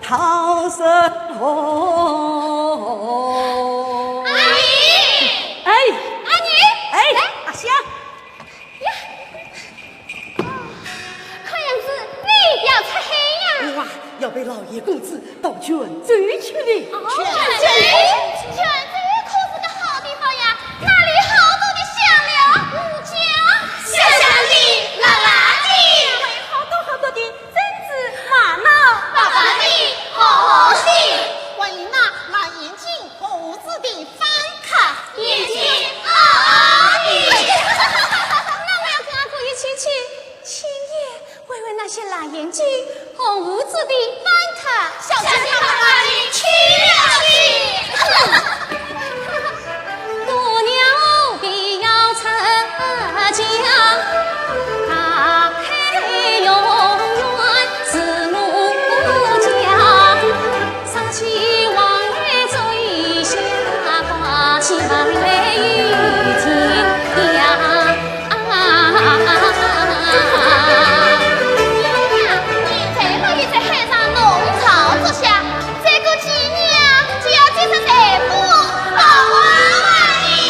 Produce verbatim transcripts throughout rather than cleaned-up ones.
好生活。阿姨！哎！阿姨！哎，哎，阿香！呀！哦，看样子你要出海呀？我啊，要陪老爷公子到泉州去了。哦，泉州？泉州可是个好地方呀，那里好多的香料、胡椒。香香的、辣辣的。还有好多好多的 珍珠、玛瑙、宝宝的、红红的，还有那蓝眼睛、红胡子的饭客。眼睛凹凹的。那我要跟阿哥一起去，亲眼喂喂那些蓝眼睛、红胡子的饭客。小青菜哪里去了去？ 鸵鸟必要成家，大海永远是我家。烧起黄梅做一下，挂起白梅又添香。啊，你呀，你再不与在海上弄潮作响， 再过几年啊，就要变成人母宝宝了。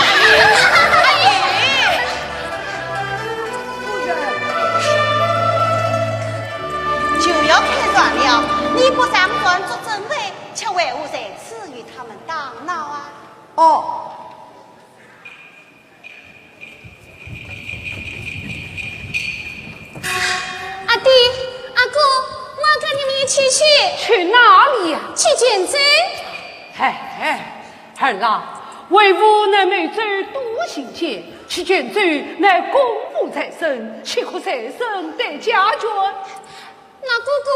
哎，夫人，酒要开断了，你不上船做准备，却为何在此与他们打闹啊？哦， 阿爹，阿哥，我要跟你们一起去。去哪里呀？去泉州。哎，哎，儿啊，为父乃每周都行见，去泉州乃公务在身，岂可随身带家眷？ 那哥哥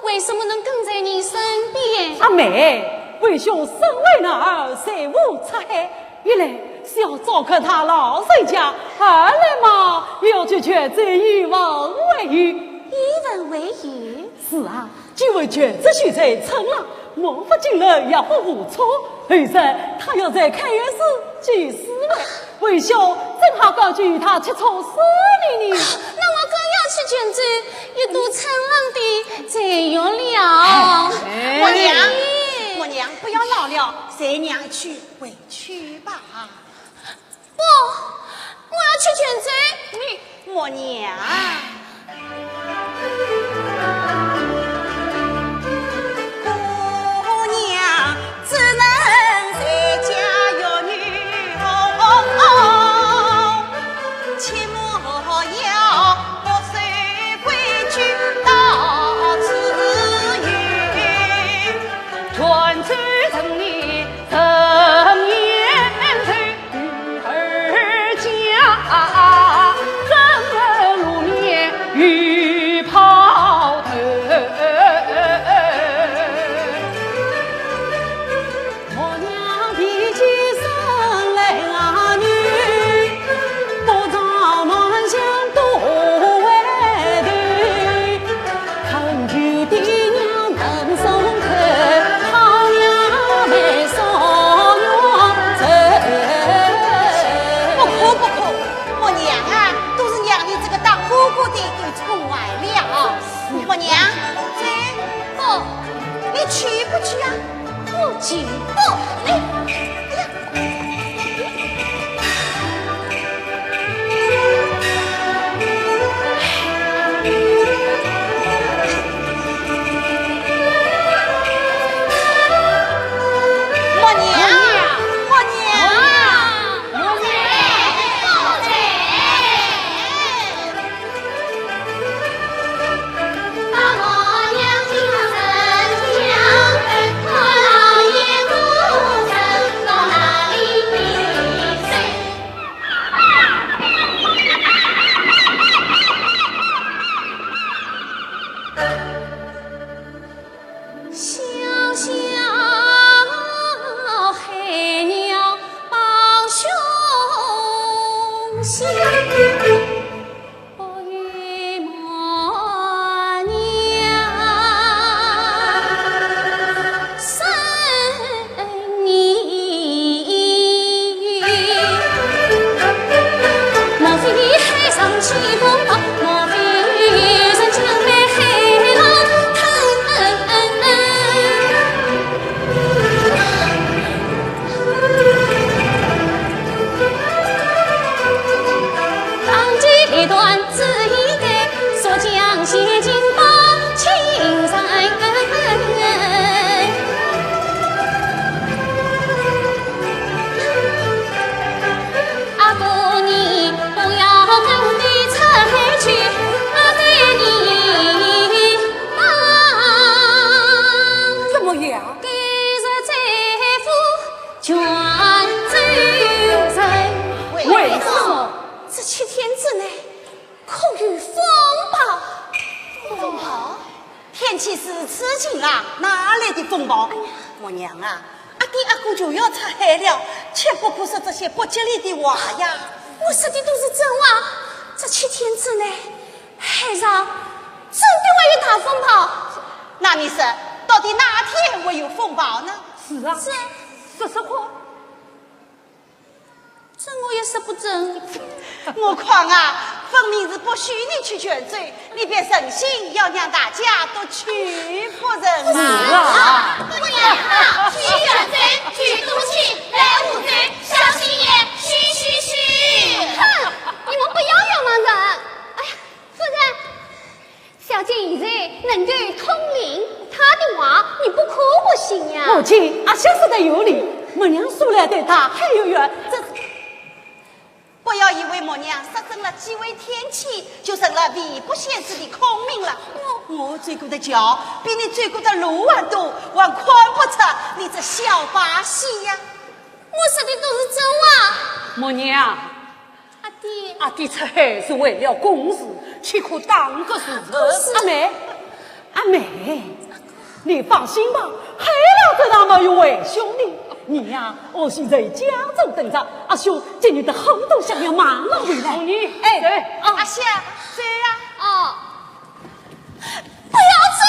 为什么能跟在你身边？阿妹，为兄身为男儿，随父出海，一来是要照看他老人家，二来嘛，也要去泉州以文为友。以文为友？是啊，既为泉州秀才称郎， 望夫金楼也不无错，后日他要在开元寺祭祀了，为兄正好赶去与他吃醋事呢。那我更要去泉州一睹称郎的才有了。哎，默娘，哎，默娘，不要闹了，随娘一去回去吧。 不，我要去泉州。你，默娘。姑娘只能在家育女哦，切莫要不守规矩到此游。泉州城里 人言说，女儿家，怎么路面有跑头？我娘提起身来啊，女不着暖香多回头。 不哭不哭，默娘啊，都是娘你这个当哥哥的又宠坏了。默娘，这，不，你去不去啊？不去，不，哎，哎呀。 默娘，默娘，默娘。为什么？这七天之内可有风暴？风暴？天气如此晴朗，哪来的风暴？哎呀，默娘啊，阿爹阿哥就要出海了，切不可说这些不吉利的话呀。我说的都是真话，这七天之内，海上真的会有大风暴。那你说，到底哪天会有风暴呢？是啊，这说说看。 这我也说不准。我看啊，分明是不许你去泉州，你便存心要让大家都去不成啊。是啊。不然啊，去泉州，去都城，来湖州，小心眼，虚虚虚。哼，你们不要冤枉人。哎呀，夫人， 小姐现在能够通灵，她的话你不可不信呀。母亲，阿香说的有理，默娘素来对她很有缘，这……不要以为默娘失准了几回天气，就成了未卜先知的孔明了。我，我走过的桥比你走过的路还多，还看不出你这小把戏呀。我说的都是真话。默娘， 阿爹。阿爹出海是为了公事，岂可耽搁时辰？阿妹，阿妹，你放心吧，海浪这趟没有危险的。你呀，我现在家中等着，阿兄今日的很多香料马上回来。红姨，哎，走。啊，阿香，走啊。哦。不要走！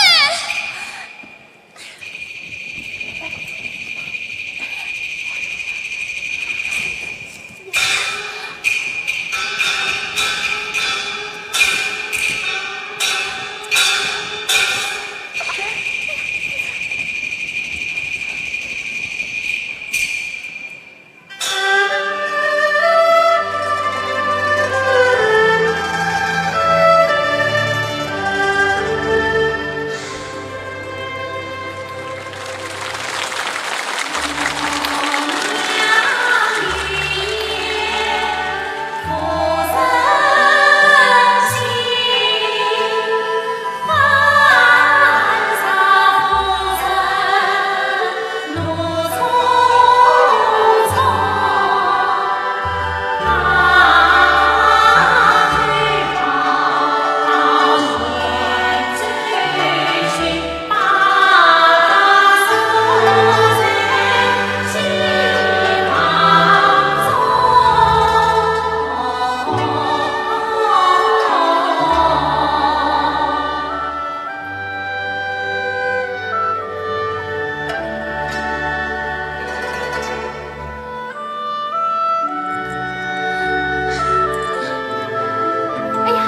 哎呀，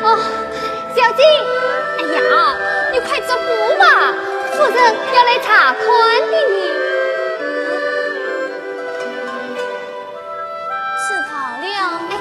哦，小姐，哎呀，你快做官吧，夫人要来查看的呢。 是他了。哎。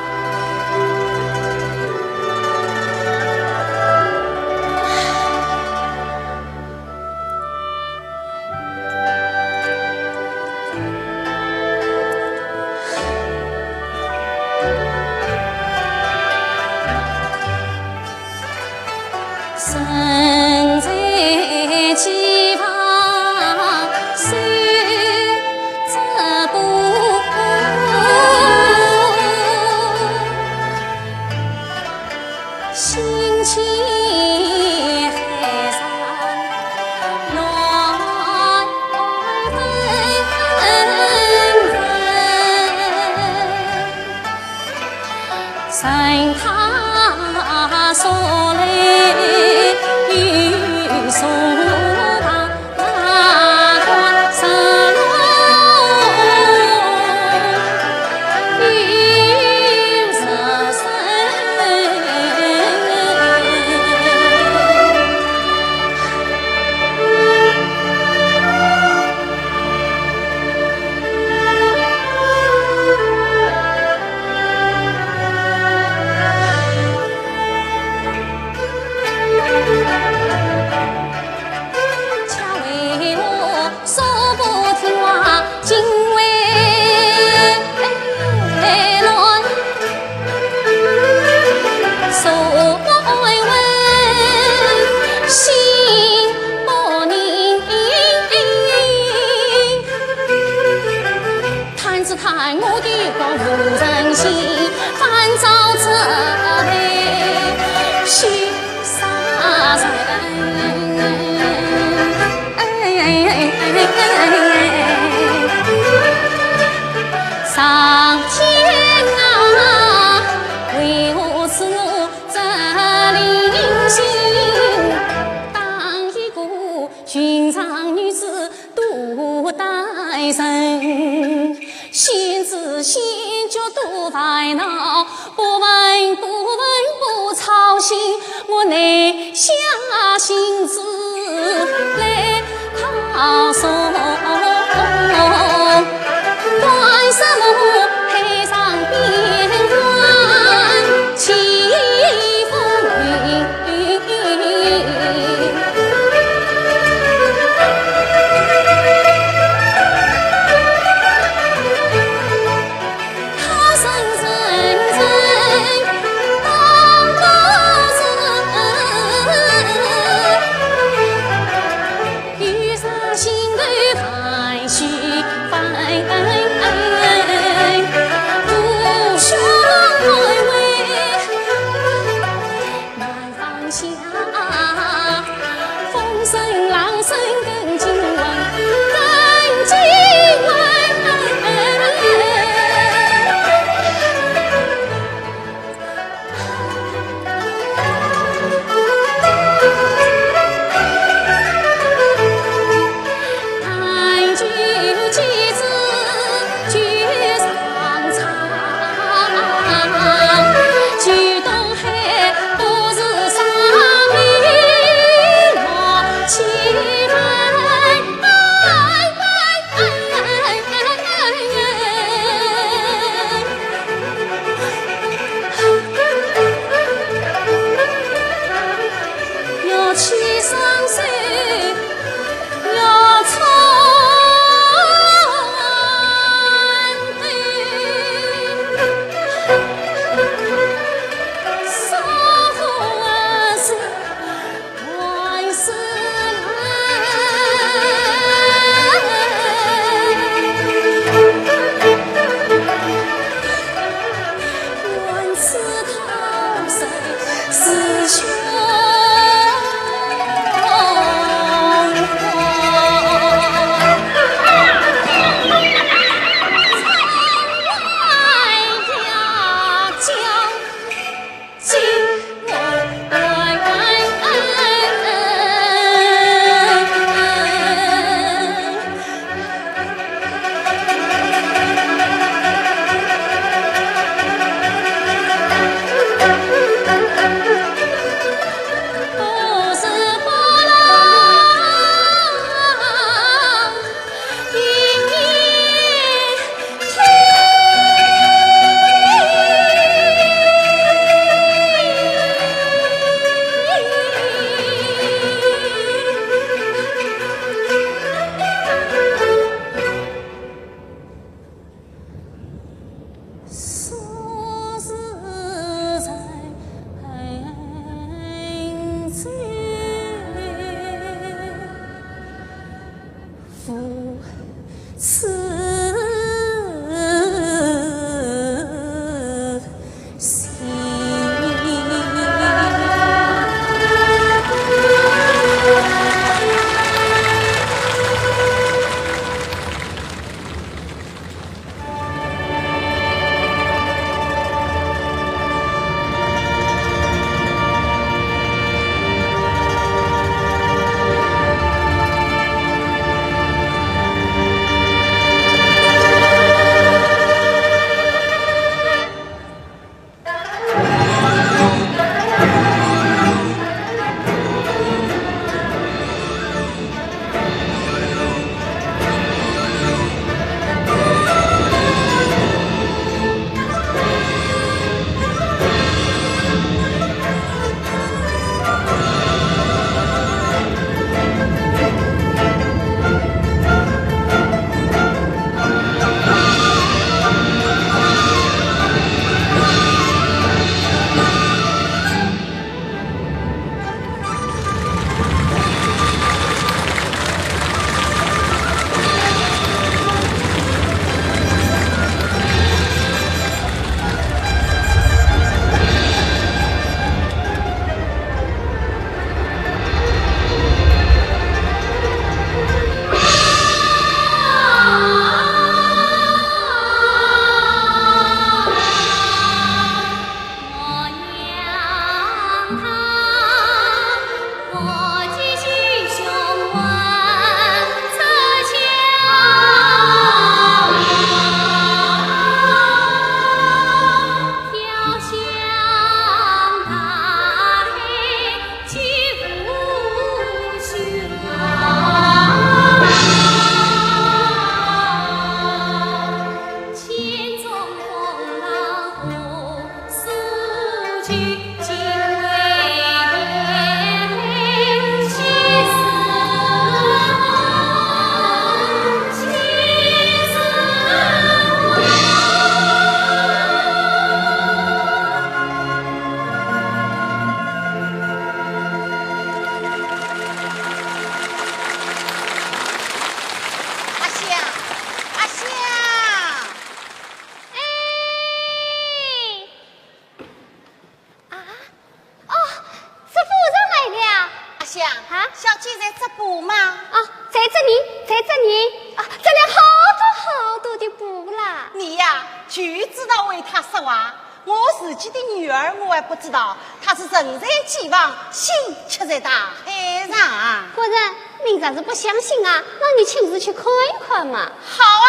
在这里，在这里啊，这里好多好多的布啦。你呀，就知道为他说话。我自己的女儿，我还不知道，她是人在机房，心却在大海上。夫人，您若是不相信啊，那你亲自去看一看嘛。好啊，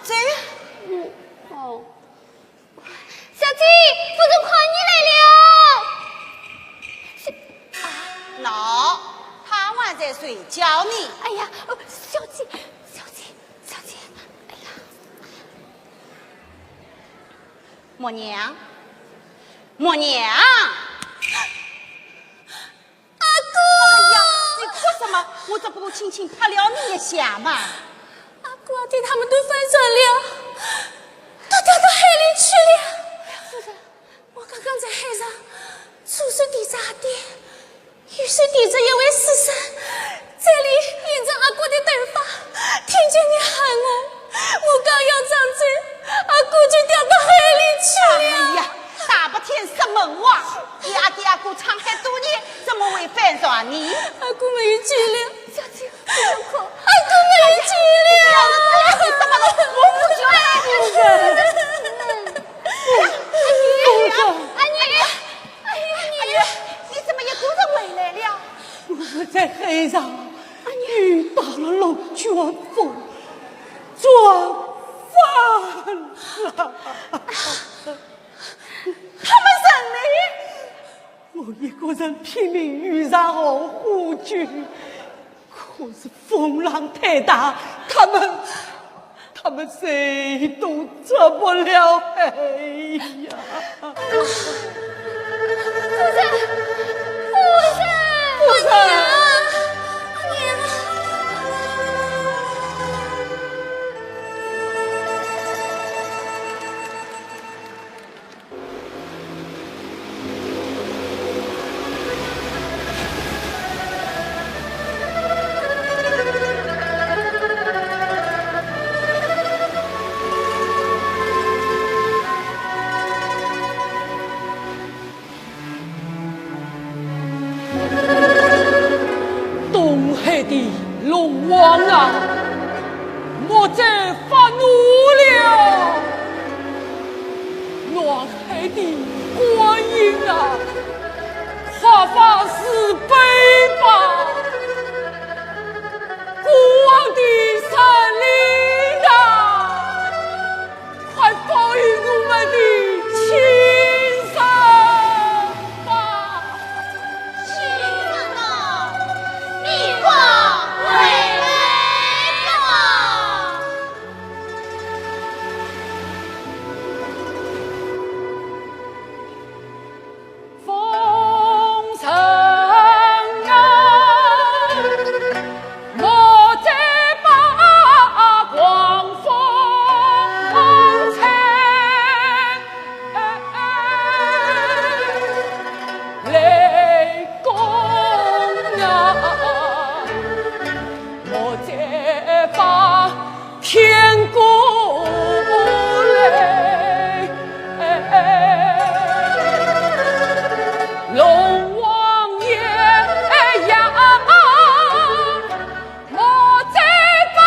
走。嗯，哦。 小姐，夫人看你来了。小，啊，喏，她还在睡觉呢。哎呀，呃，小姐，小姐，小姐，哎呀。默娘，默娘。 阿哥！哎呀，你哭什么？我只不过轻轻拍了你一下嘛。阿哥，阿爹他们都翻船了，都掉到海里去了。夫人，我刚刚在海上，左手提着阿爹，右手提着一位死神，嘴里念着阿哥的头发，听见你喊我，我刚要张嘴，阿哥就掉到海里去了。哎呀， 大白天说梦话，你阿爹阿哥沧海多年，怎么会翻船呢？阿哥没有救了，小姐，不要哭。阿哥没有救了。你不要再哭了，我不救了。阿娘，阿娘，哎呀，你怎么一个人回来了？我们在海上遇到了龙卷风，船翻了。 他们人呢？我一个人拼命游上岸呼救，可是风浪太大，他们，他们谁都出不了海呀。夫人，夫人，夫人。阿娘，阿娘。 东海的龙王啊，莫再发怒了。南海的观音啊，快发慈悲吧。孤王的神灵啊， 快保佑我们的亲生吧！亲生啊，你快回来吧！ 风声啊，莫再把狂风吹。雷公啊， 莫再把天公雷，龙王爷呀，莫再把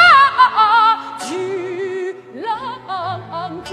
巨浪卷。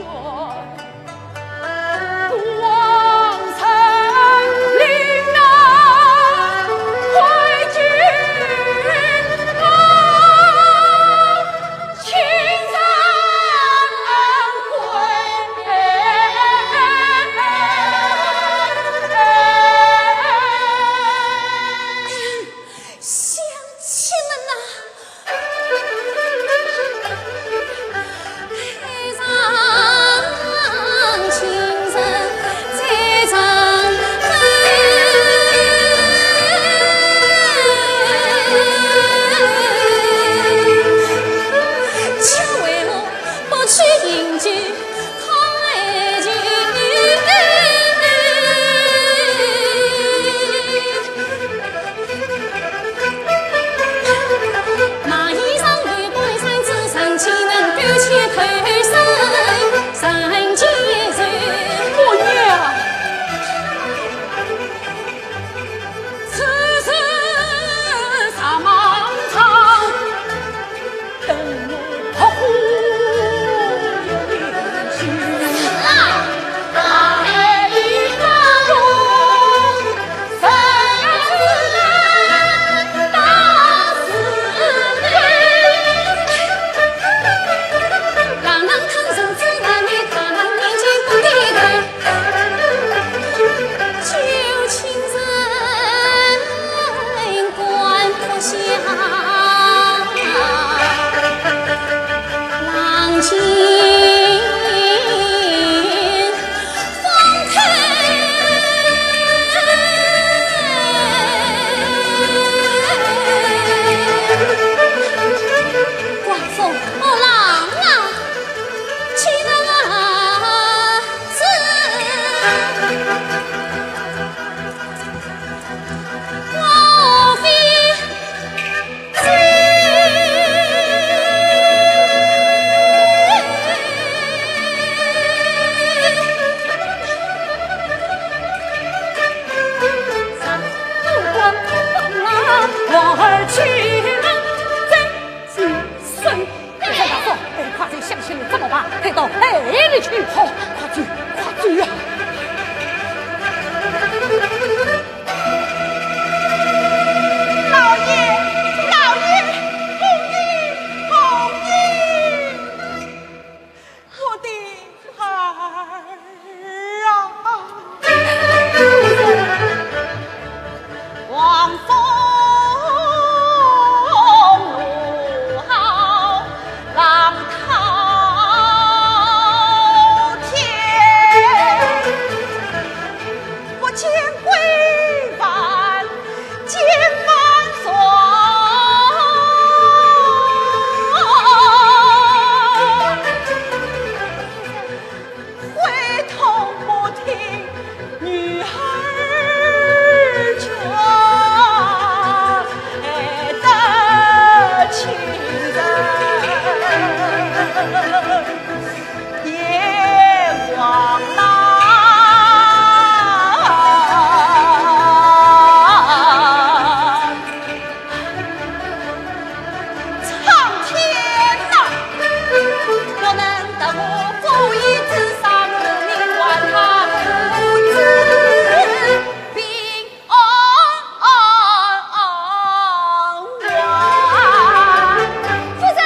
夫人，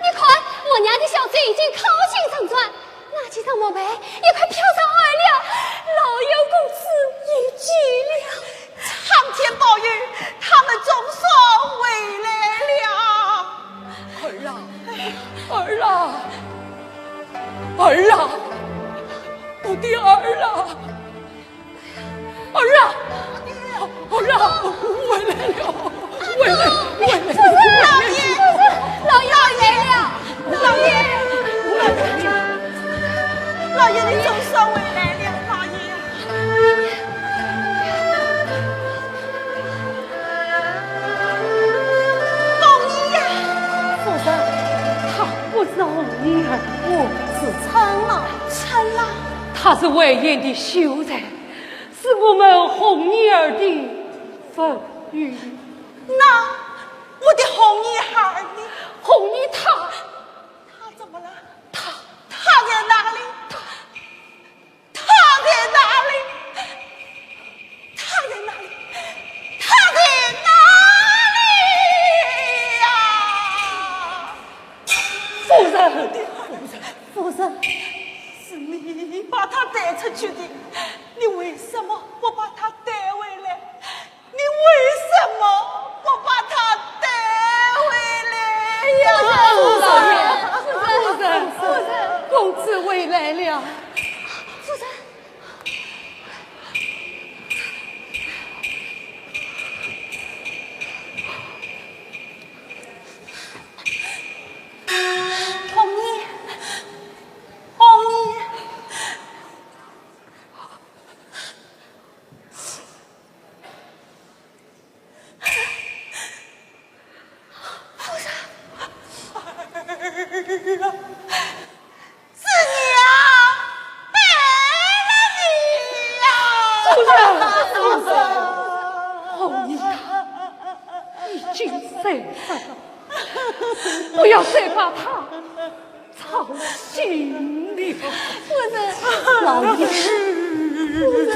你看，我娘的小嘴已经靠近城墙，那几张墓碑也快飘上岸了，老爷公子也急了。苍天保佑，他们总算回来了。儿啊，儿啊，儿啊，我的儿啊！ 儿啊，儿啊，回来了，回来，回来了！老爷，老爷回来了！老爷，老爷，老爷，你总算回来了，老爷。凤仪呀！夫人，她不是凤仪儿，是春兰。春兰？她是魏延的秀才， 是我们凤仪儿的夫人。那我的凤仪儿呢？凤仪她，她怎么了？她，她在哪里？她，她在哪里？她在哪里？她在哪里呀？夫人，夫人，是你把她带出去的，你为什么不把她带回来？ 你为什么不把她带回来呀？夫人，夫人，夫人，公子回来了。夫人。凤仪，凤仪。 夫人。是娘背了你呀！夫人，夫人，凤仪她已经死了，不要再把她 操心了。夫人，老爷，夫人。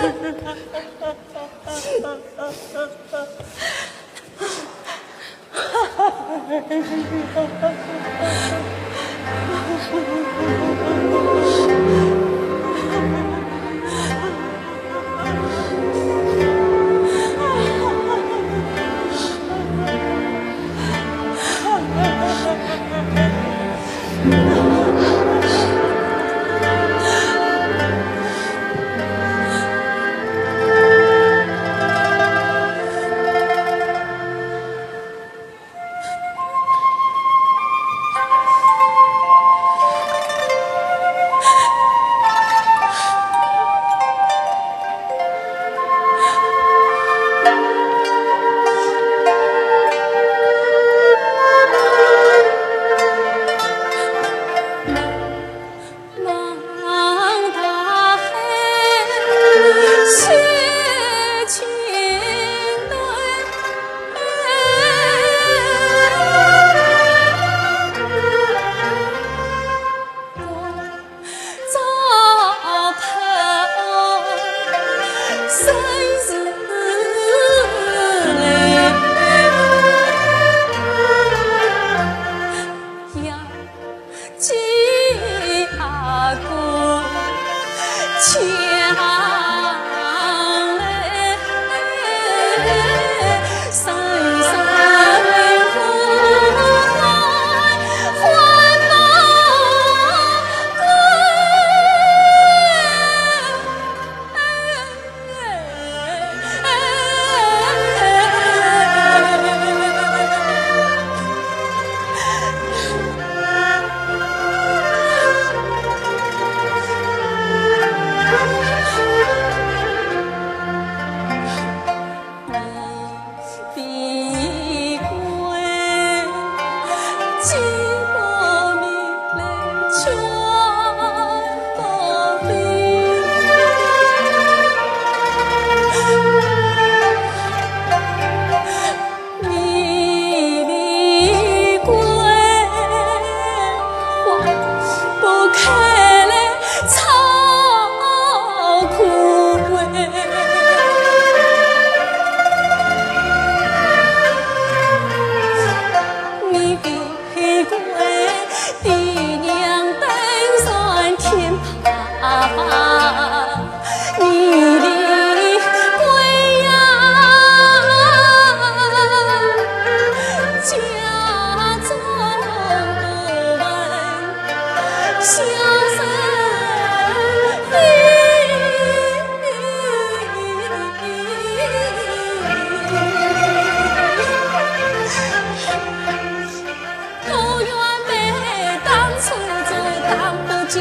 阿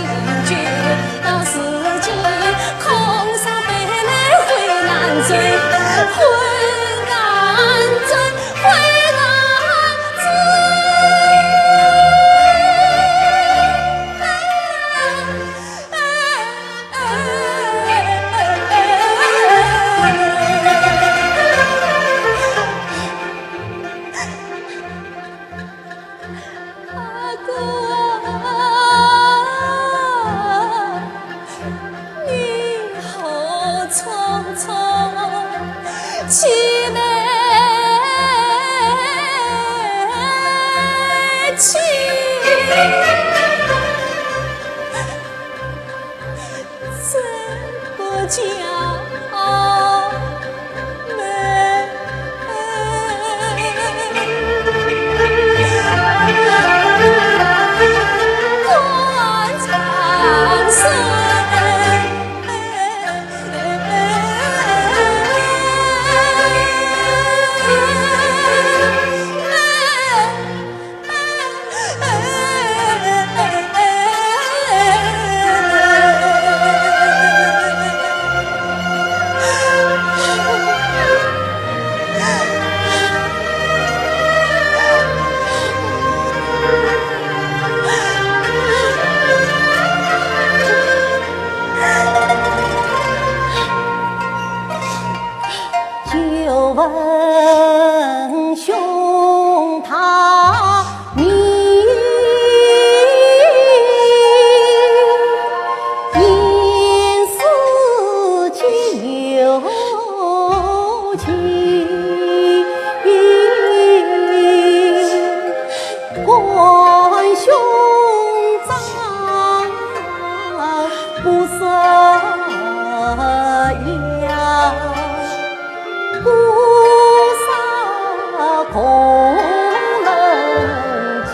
哥，你好匆匆去回去。 真不叫美。断肠声。就问兄他名，言师舅舅。 观兄长不识呀，不识公人情。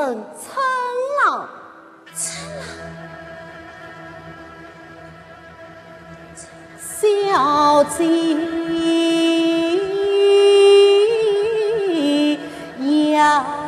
春郎。春郎。小姐呀。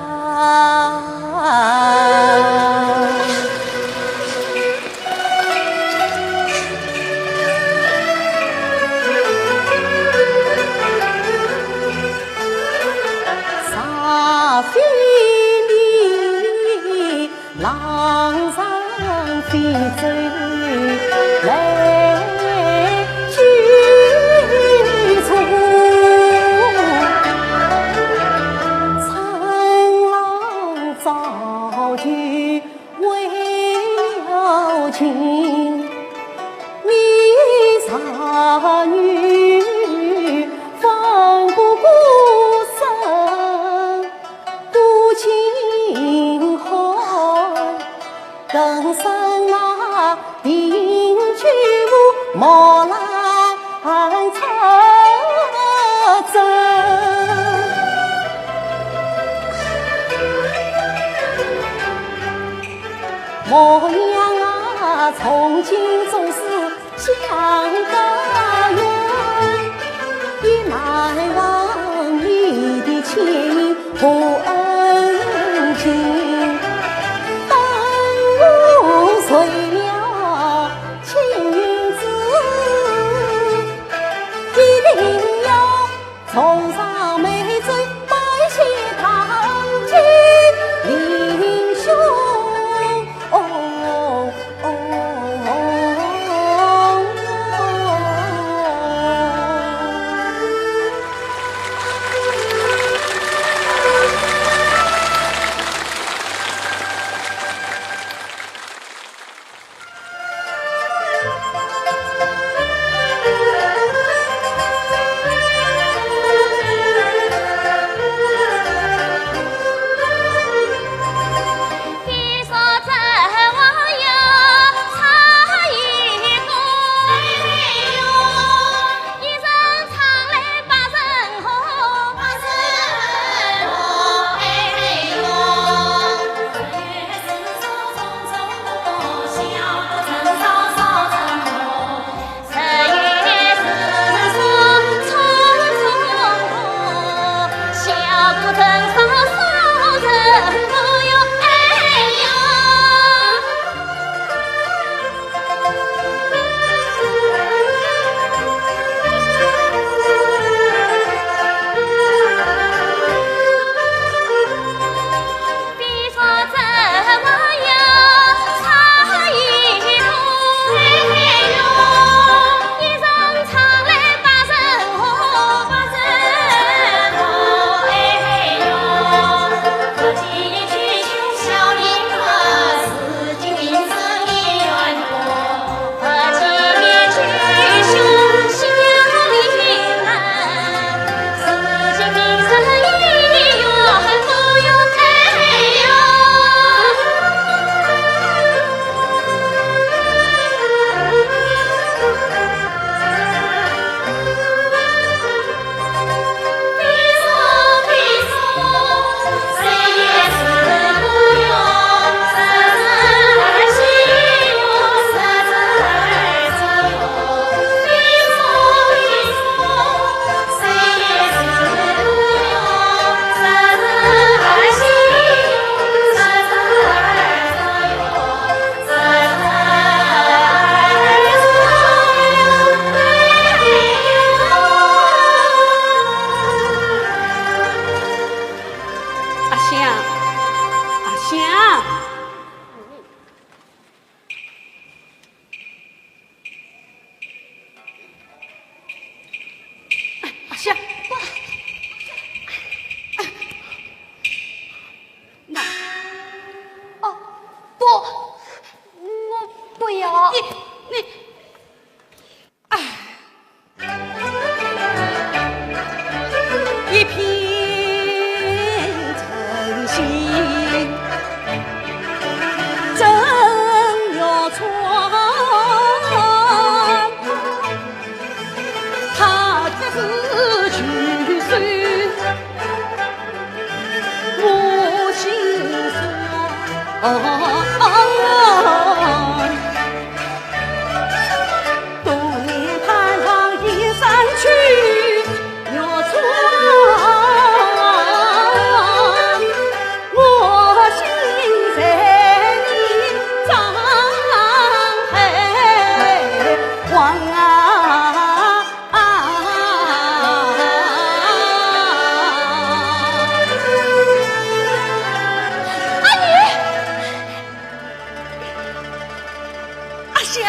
阿香，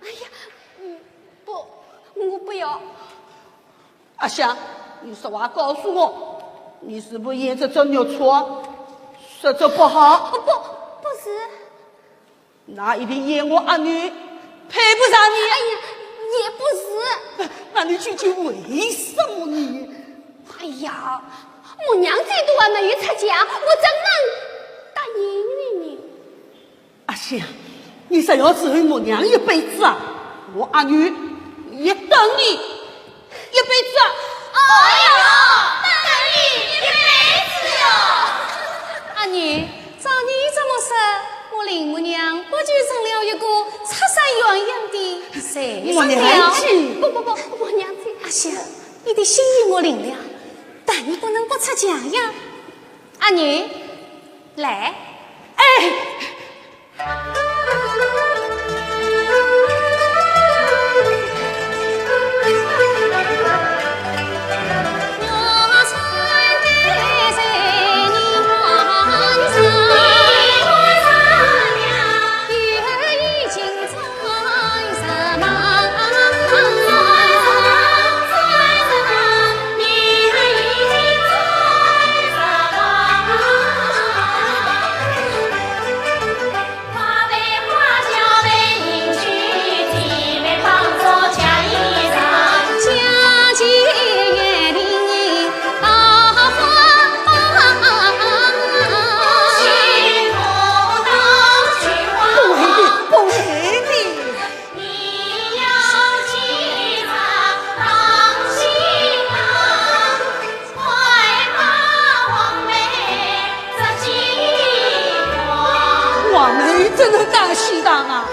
哎呀，嗯，不，我不要。阿香，你实话告诉我，你是不是演这只玉钏？说这不好。不，不是。那一定演我阿女，配不上你。哎呀，也不是。那你究竟为什么呢？哎呀，我娘子都还没有出嫁，我怎能答应你呢？ 阿香，你是要伺候我娘一辈子啊？我阿女也等你一辈子啊！哎呦，等你一辈子哟！阿女，照你这么说，我林木娘不就成了一个拆散鸳鸯的罪人了？木娘子。不不不，木娘子。阿香，你的心意我领了，但你不能不出嫁呀。阿女，来。哎，王妹怎能当喜当啊？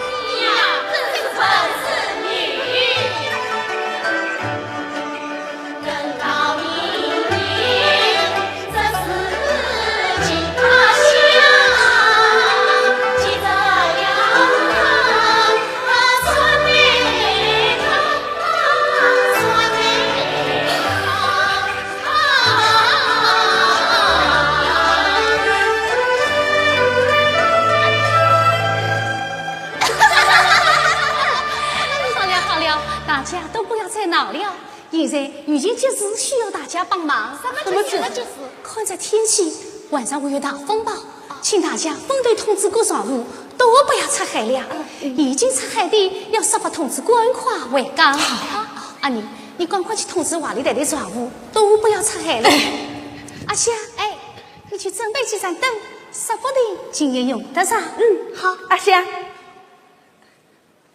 好了好了，大家都不要再闹了。现在御前吉时需要大家帮忙。什么吉时？什么吉时？看这天气，晚上会有大风暴，请大家分头通知各庄户，都不要出海了。已经出海的要设法通知官快回港。好。阿娘，你赶快去通知外头的庄户，都不要出海了。阿香，哎，你去准备几盏灯，说不定今夜用得上。嗯，好。阿香，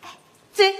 哎，这。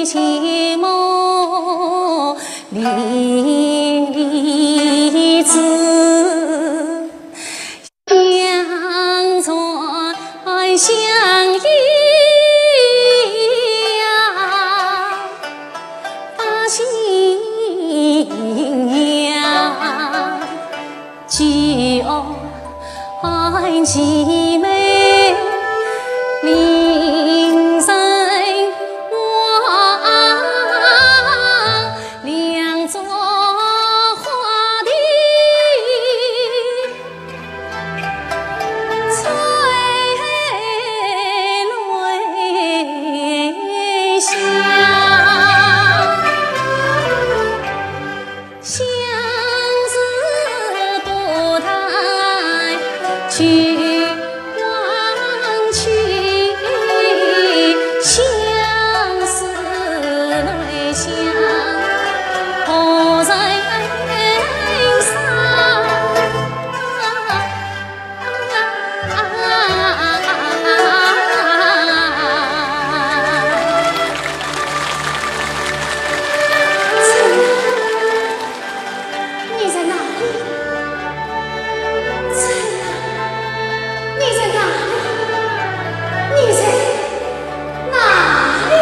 寂寞离离枝，相传香烟呀，把心呀。寄安寄妹，林生望，两座花亭。 你在哪里？春兰，你在哪里？你在哪里呀？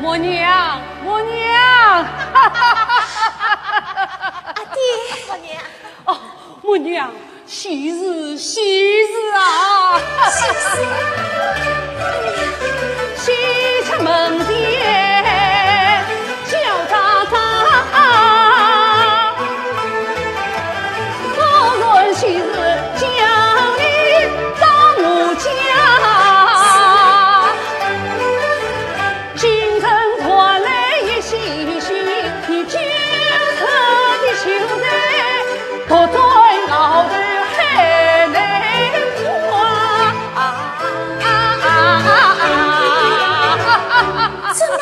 母娘，母娘！阿爹，母娘。哦，母娘，喜事，喜事啊！喜事。喜出门前叫喳喳，果然喜事叫你到我家。 京城传来一喜讯，你九十的秀才，独占老头海内花。怎么，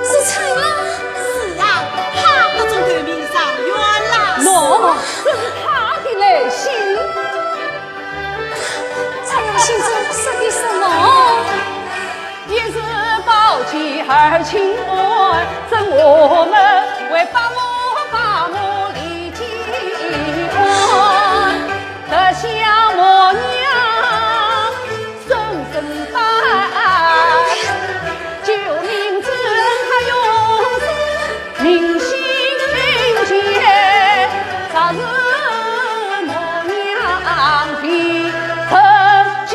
是春兰？是啊，她独中头名状元啦。喏，这是她的来信。 春兰信中说的什么？一日宝剑二千万，镇华门为八马，八马离京关。特向母娘送珍宝，救命之恩她永世 铭心间，若是母娘的成家，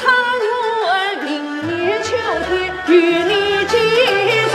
她愿明年秋天与你见证。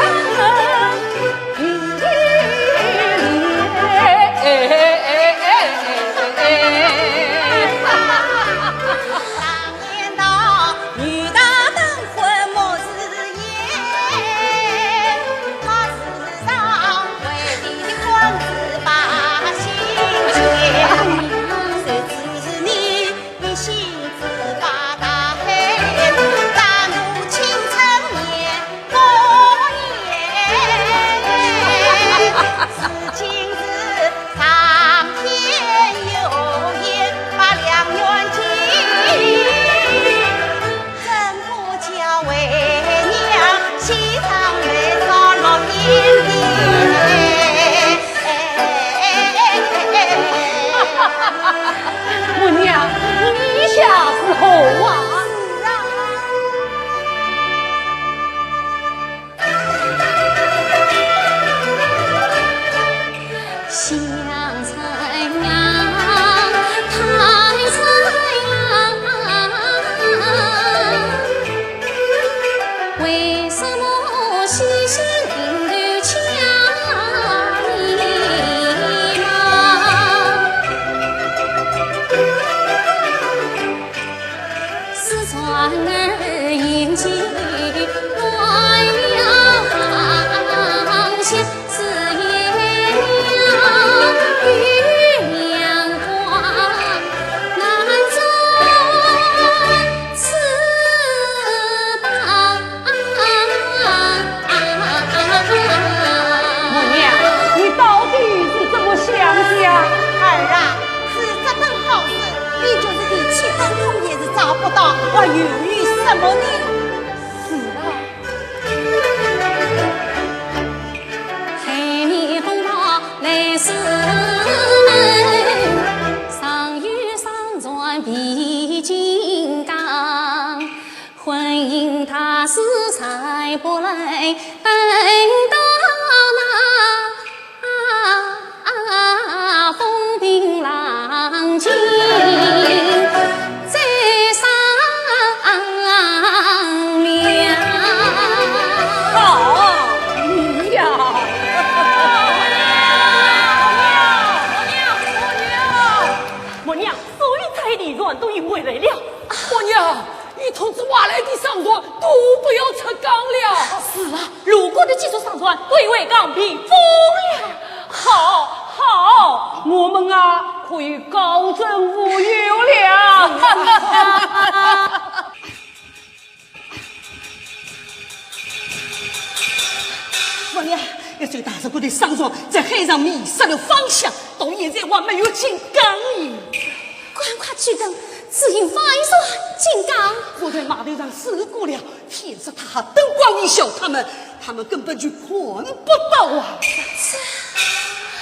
船都已回来了。婆娘，你通知外来的商船都不要出港了。是啊，路过的几座商船都已回港避风了。好，好，我们啊，可以高枕无忧了。婆娘，要这个大日国的商船在海上迷失了方向，到现在还没有进港呢。赶快去等，只因方案说进港。我在码头上试过了，天色太黑，灯光一消，他们，他们根本就看不到啊。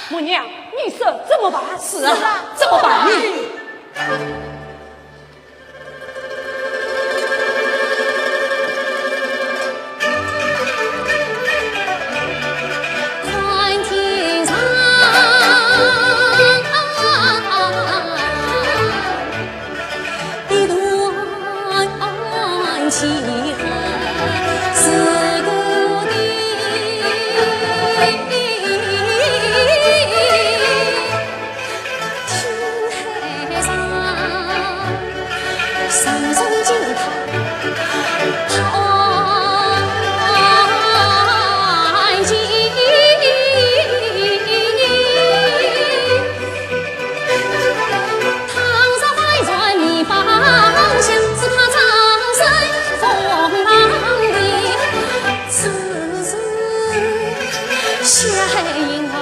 婆娘，你说怎么办？是啊，怎么办呢？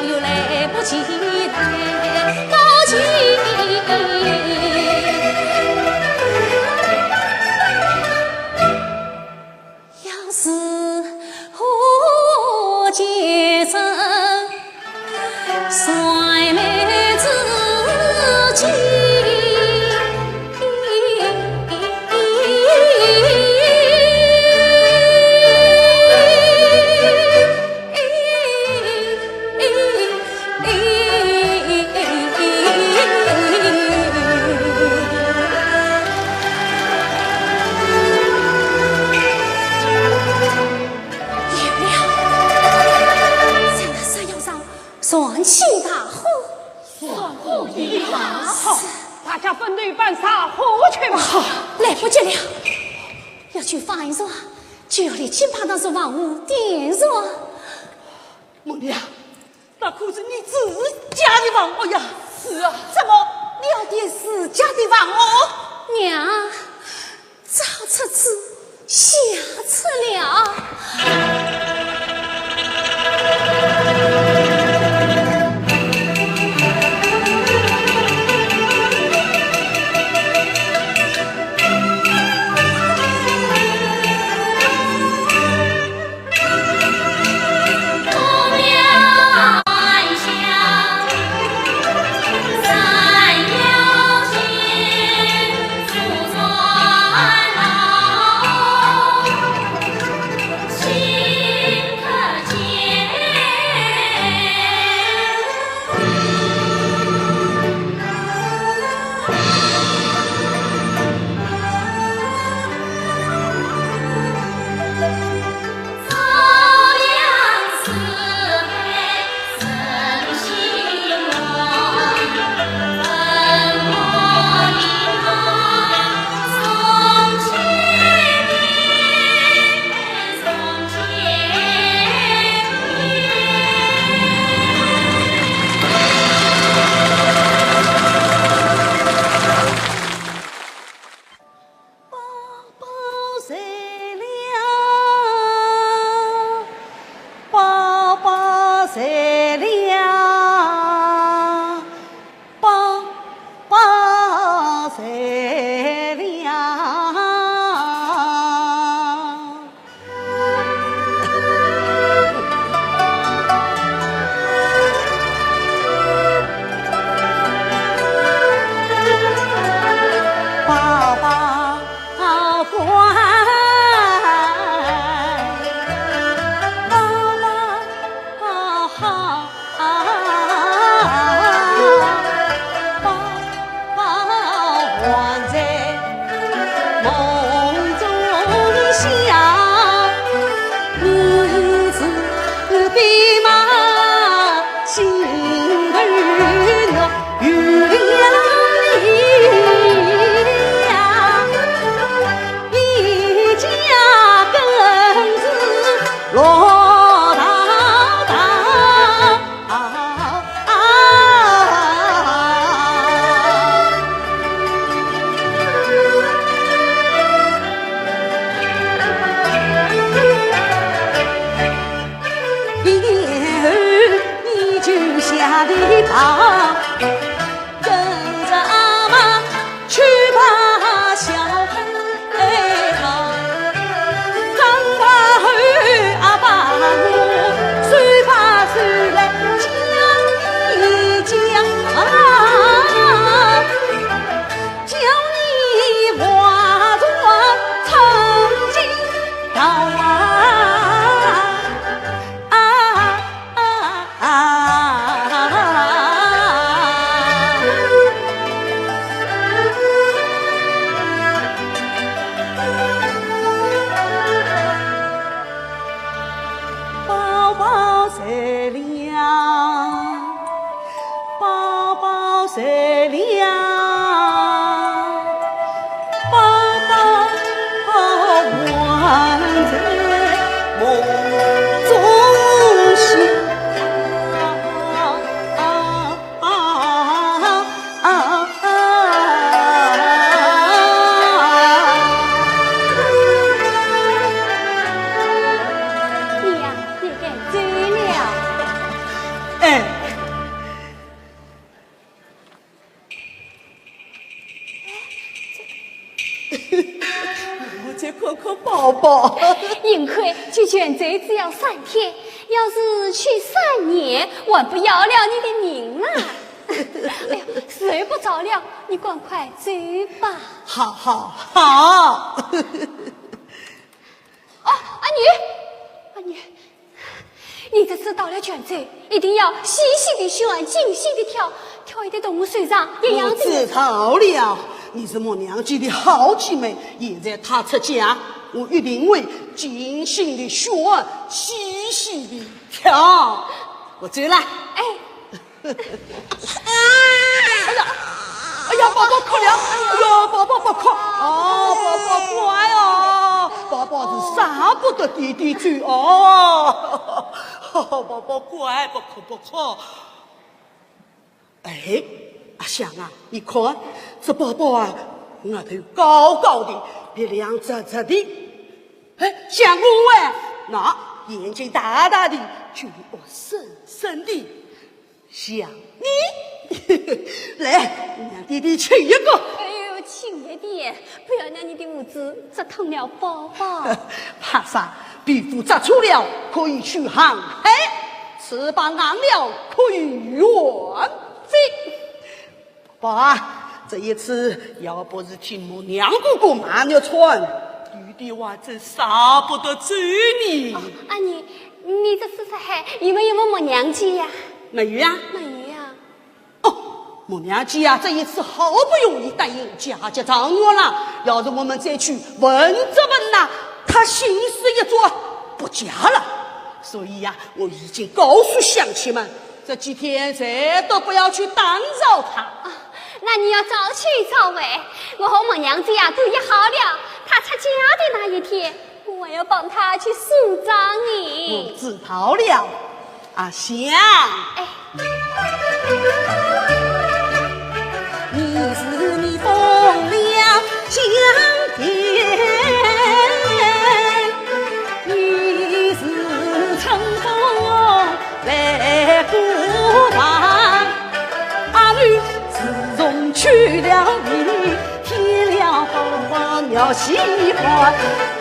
有了，在那山腰上，船起大火。船火已大。好，大家分头办柴火去吧。好，来不及了，要救方案船，就要立即把那座房屋点着。 孟丽啊，那可是你自家的房屋呀。是啊。怎么，你要点自家的房屋？娘，早出子，下策了。宝宝睡了，宝宝睡了。我再看看宝宝。幸亏去泉州只要三天，要是去三年，还不要了你的命了。哎呀，时候不早了，你赶快走吧。好，好，好。哦，阿女，阿女，你这次到了泉州，一定要细细地选，精细地挑，挑一点到我手上，一样的。我知道了，你是莫娘姐的好姐妹，现在她出嫁，我一定会精心地选，细细地挑。我走了。哎。 哎呀，哎呀，宝宝哭了，哎呀，宝宝不哭，哦，宝宝乖哦，宝宝是舍不得爹爹走哦，宝宝乖，不哭不哭。哎，阿香啊，你看，这宝宝啊，额头高高的，鼻梁直直的，哎，像我哎，那眼睛大大的，嘴巴深深的。 像你。来，让爹爹亲一个。哎呦，亲一点，不要让你的胡子扎痛了宝宝。怕啥？皮肤扎粗了可以去航海，翅膀硬了可以远飞。宝宝啊，这一次要不是听我娘姑姑慢点穿，爹爹还真舍不得走呢。哦，阿娘，你这次出海有没有问我娘姐呀？没有呀。没有呀？ 哦，我娘姐啊，这一次好不容易答应嫁给状元了，要是我们再去问这问那，她心思一转，不嫁了。所以呀，我已经告诉乡亲们，这几天谁都不要去打扰她。啊，那你要早去早回，我和我娘姐呀都约好了，她出嫁的那一天， 我要帮她去梳妆呢。我知道了，阿香。哎。你是你风流香甜，你是春风来过房。阿女自从娶了你，添了好花妙喜欢。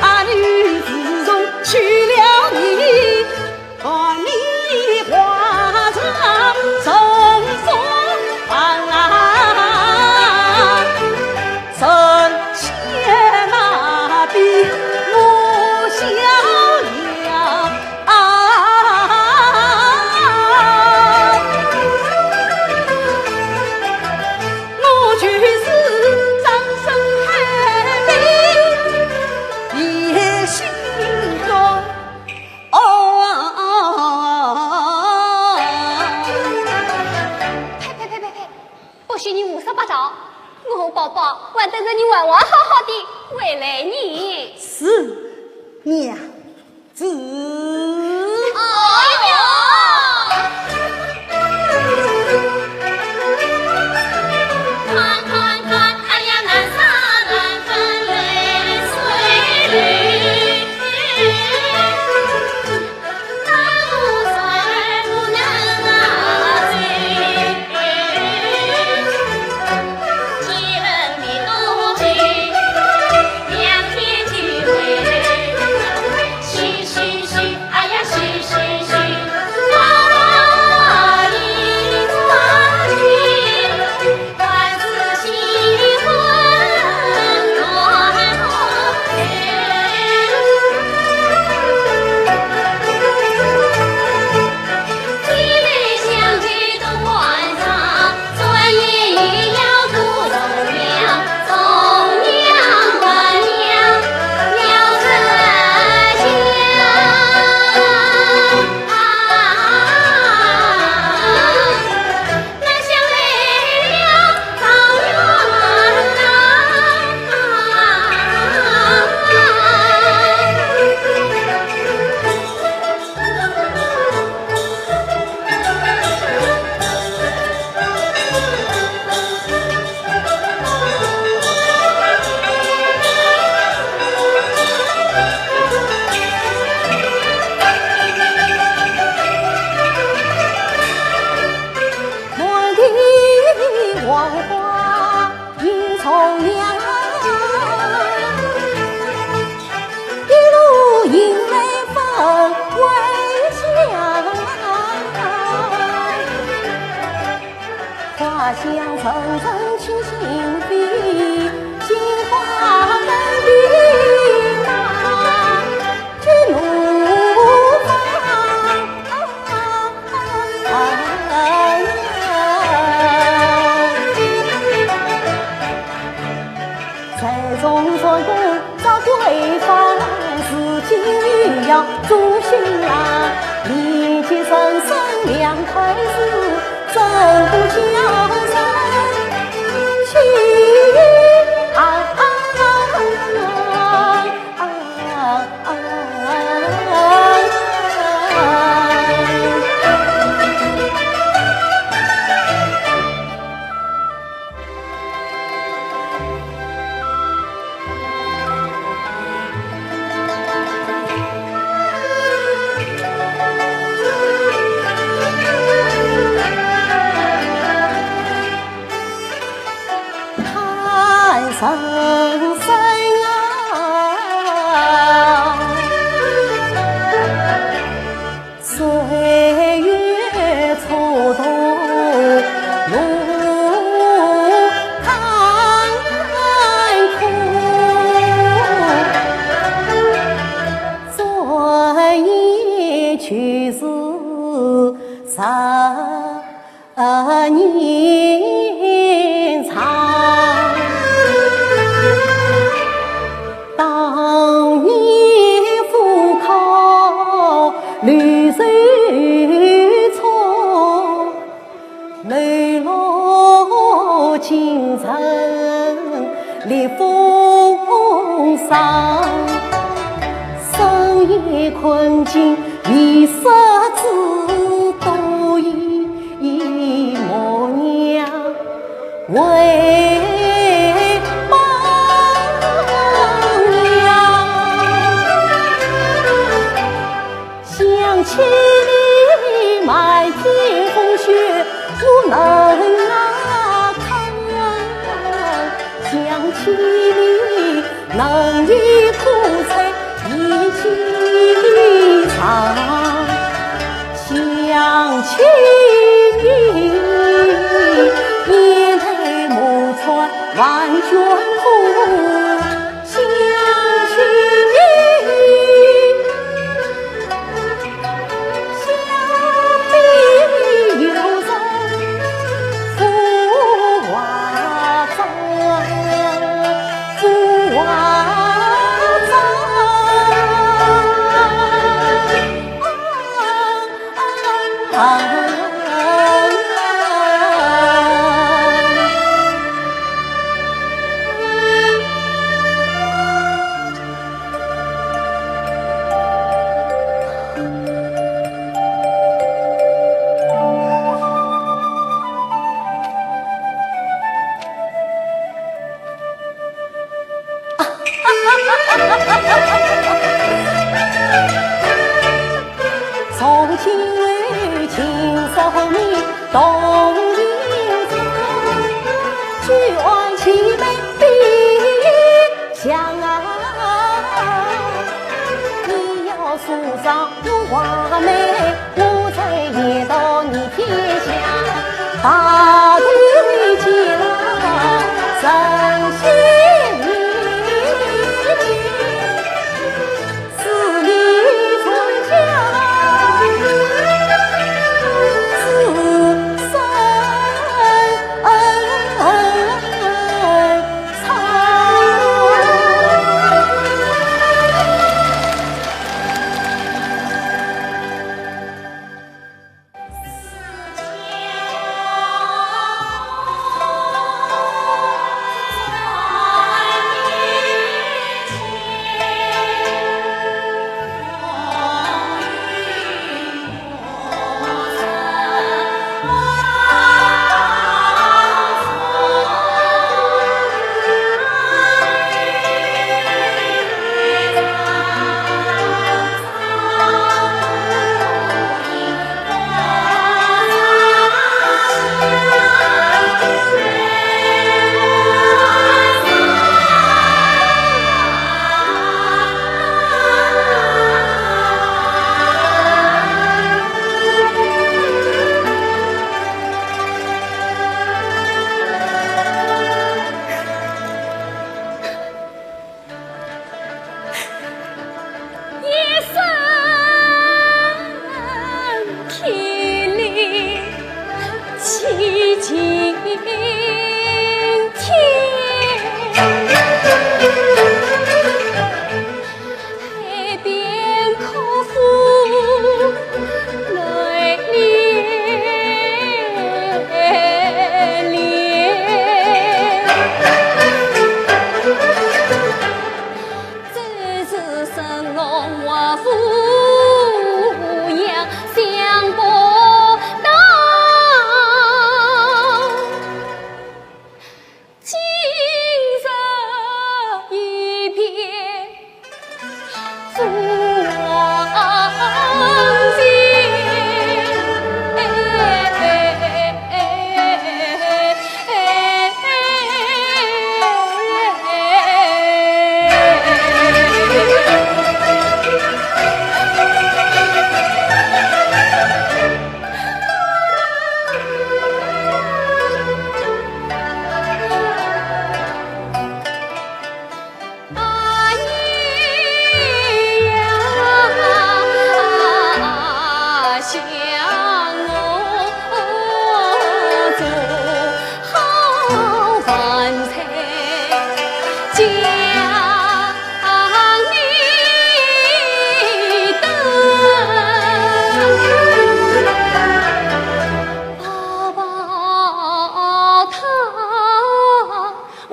阿女自从娶了你，看你花容春风啊，神仙那比我逍遥啊。 我就是张生海的野心肝。哦。呸呸呸呸呸！不许你胡说八道！我和宝宝还等着你完完好好的回来呢。是，娘。 子。哦哟！看看看，哎呀，难舍难分泪水流。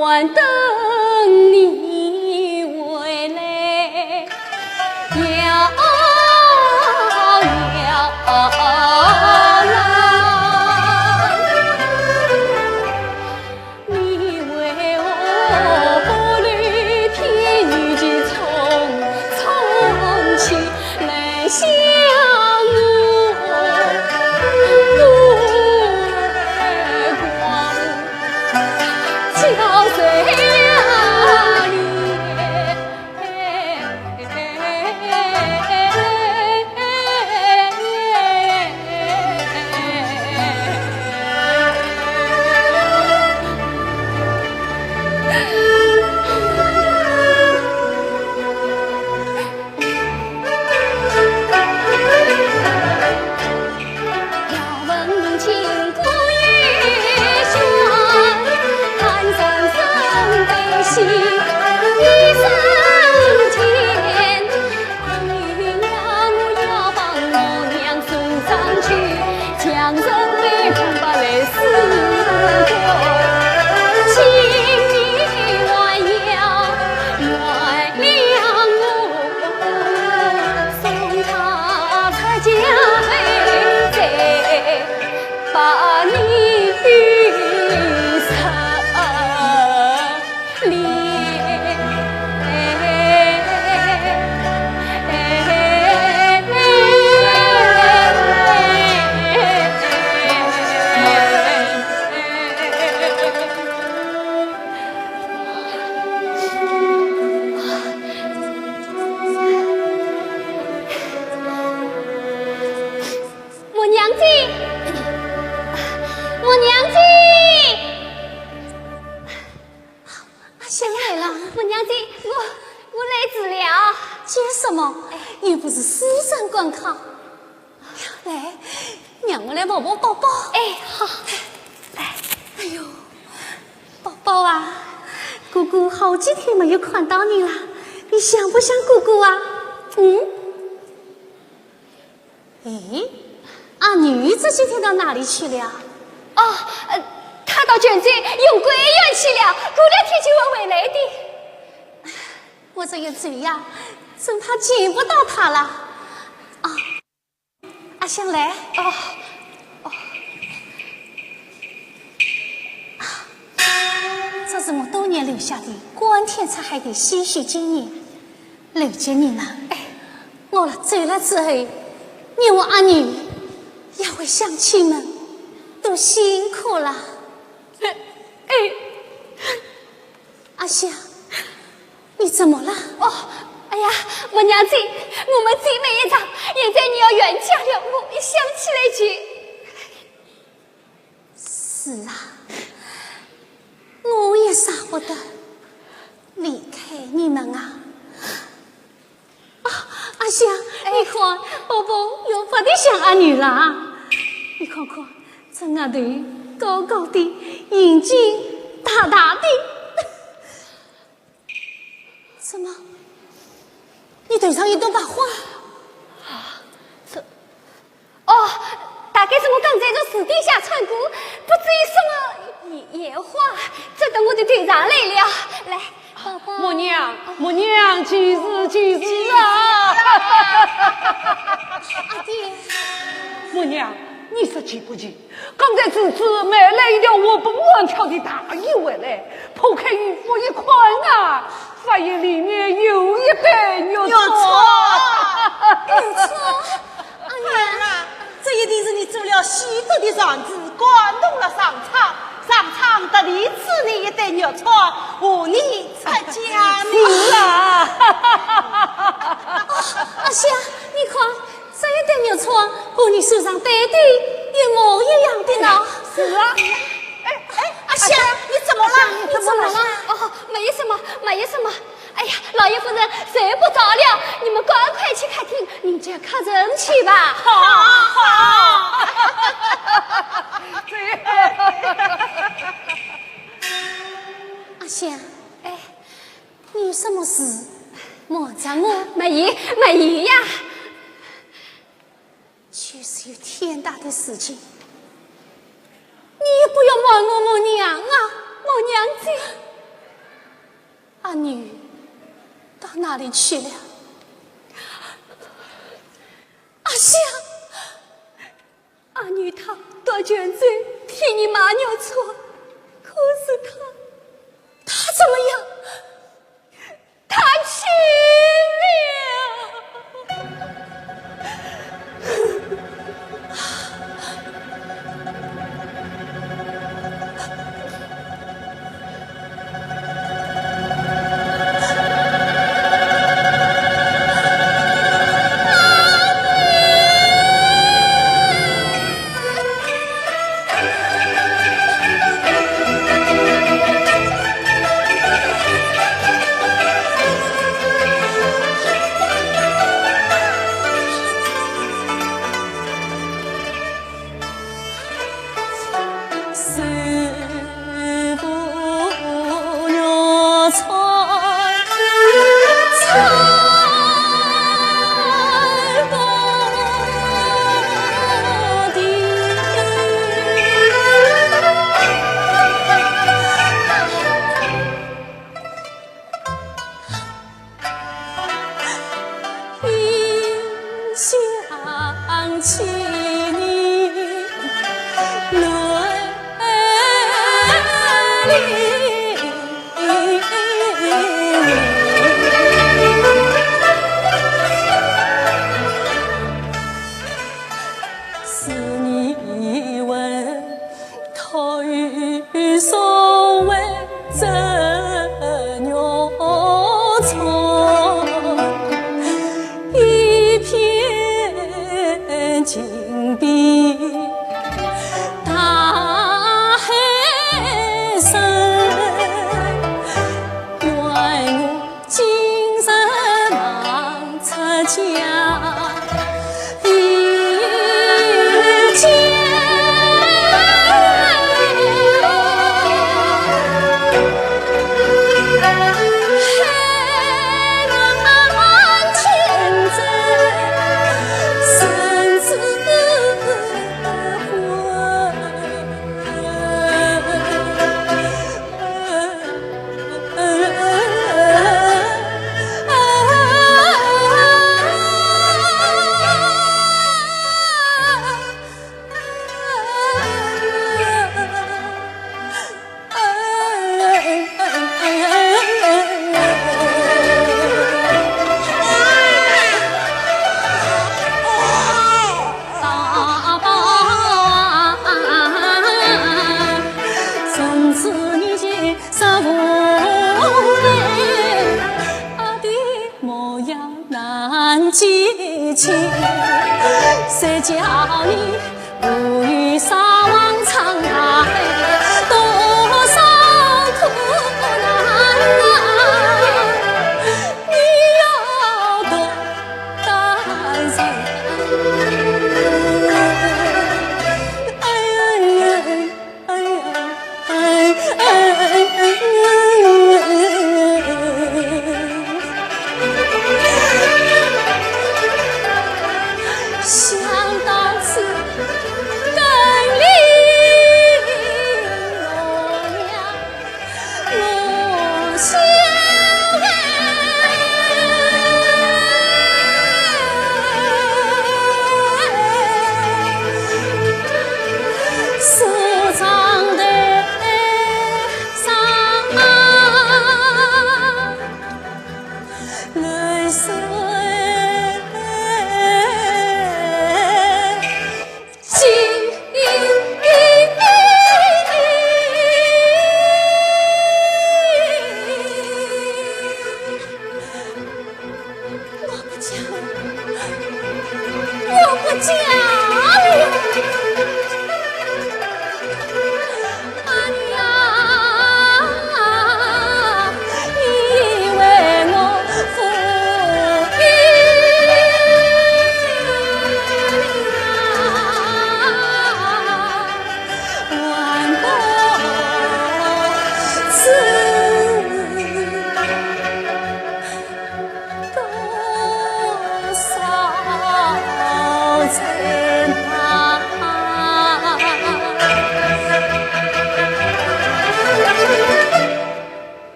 还等你回来。摇摇篮，你为何不留天与地匆匆去，来相我？孤儿寡母，叫谁怜？ 母娘子，母娘子。啊，想来了。母娘子，我，我来迟了。急什么？哎。又不是私人官考。来，让我来抱抱宝宝。哎，好。来。哎呦，宝宝啊，哥哥好几天没有看到你了，你想不想哥哥啊？嗯？ 咦，阿玉这几天到哪里去了？哦，呃，她到泉州游桂园去了，过两天就会回来的。我这一走呀，真怕见不到她了。啊，阿香来。哦，哦。啊，这是我多年留下的，光天化日的些许纪念。 刘家人啊，哎，我了走了之后，你和阿玉，也为乡亲们都辛苦了。哎，阿香，你怎么了？哦，哎呀，母娘子，我们姊妹一场，现在你要冤家了，我一想起来就……是啊，我也舍不得离开你们啊。 啊，阿香，哎。你看，宝宝又发的想阿玉了啊。你看看，这额头高高的，眼睛大大的。怎么？你头上一朵白花？啊，这…… 哦，大概是我刚才从树顶下穿过，不知有什么野，野花，这到我的头上来了。来，宝宝。母娘，母娘，几时，几时啊？阿爹。母娘，你说急不急？刚才侄子买来一条活蹦乱跳的大衣回来，破开衣服一看啊，发现里面有一对玉钏。玉钏？玉钏？ 哎呀，这一定是你做了许多的善事，感动了商昌，商昌特地赐你一对玉钏，和你出家呢。是啊。哦，阿香，你看，这一对玉钏和你手上戴的一模一样的呢。是啊。哎，哎，阿香，你怎么了？你怎么了？哦，没什么，没什么。 哎呀，老爷夫人，睡不着了，你们赶快去客厅迎接客人去吧。好，好。阿香，哎，你有什么事瞒着我？没有，没有呀。 就是有天大的事情，你也不要瞒我，我娘啊，我娘子。阿女到哪里去了？阿香，阿女她到泉州替你买肉吃，可是她，她怎么样？她去了。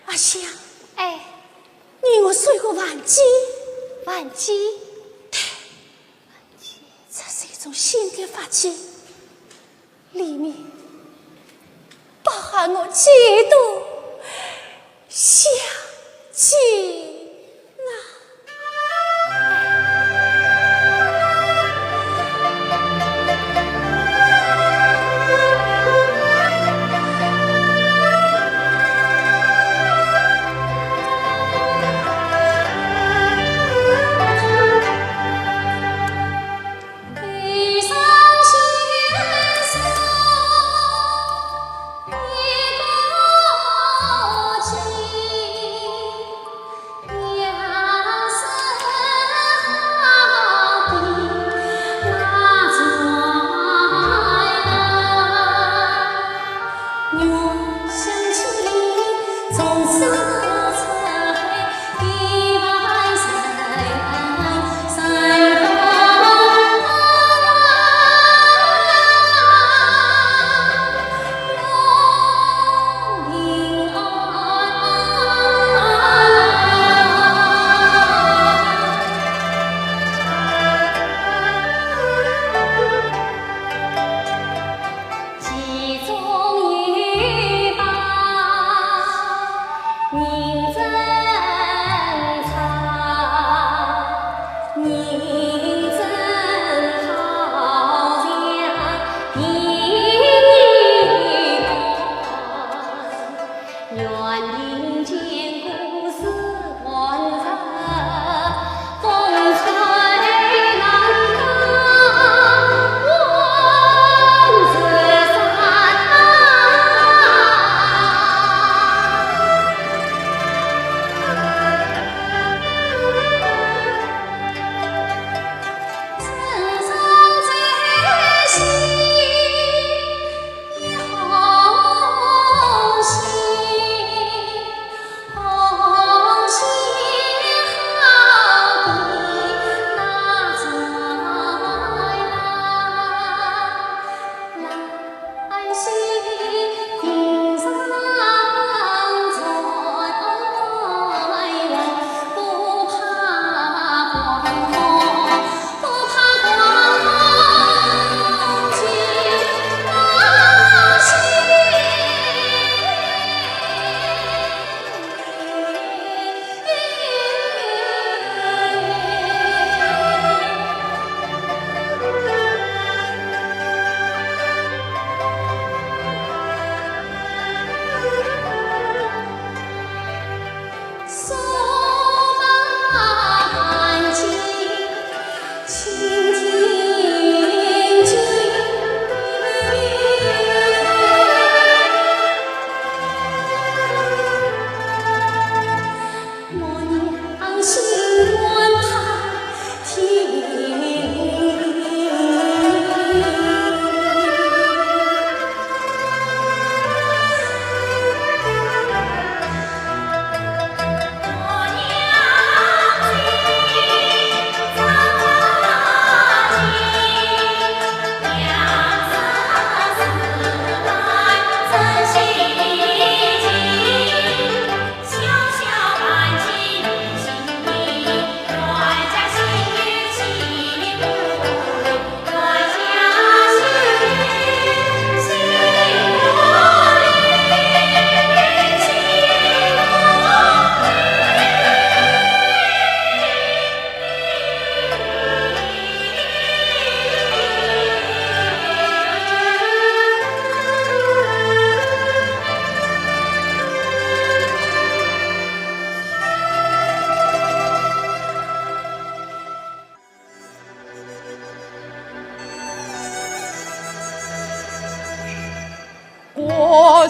阿香，哎，你我睡过饭鸡？饭鸡？对，这是一种新的法器，里面包含我几多香精啊！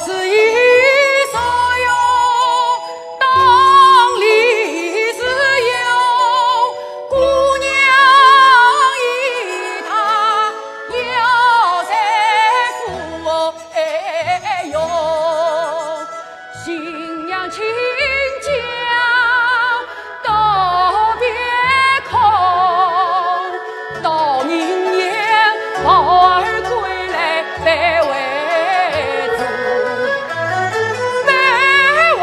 是一所有，当里是有，姑娘一她要在府哟。新娘亲家道别空，到明年抱儿归来拜为祖，拜为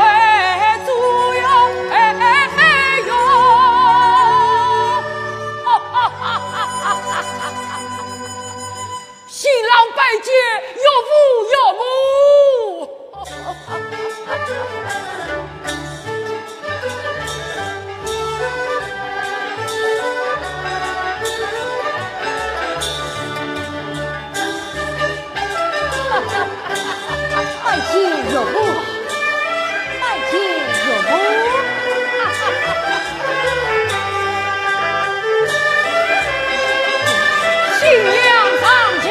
祖哟，哎哎哎哟。新郎拜见岳父岳母。拜见岳父。 拜见岳母。新娘上轿。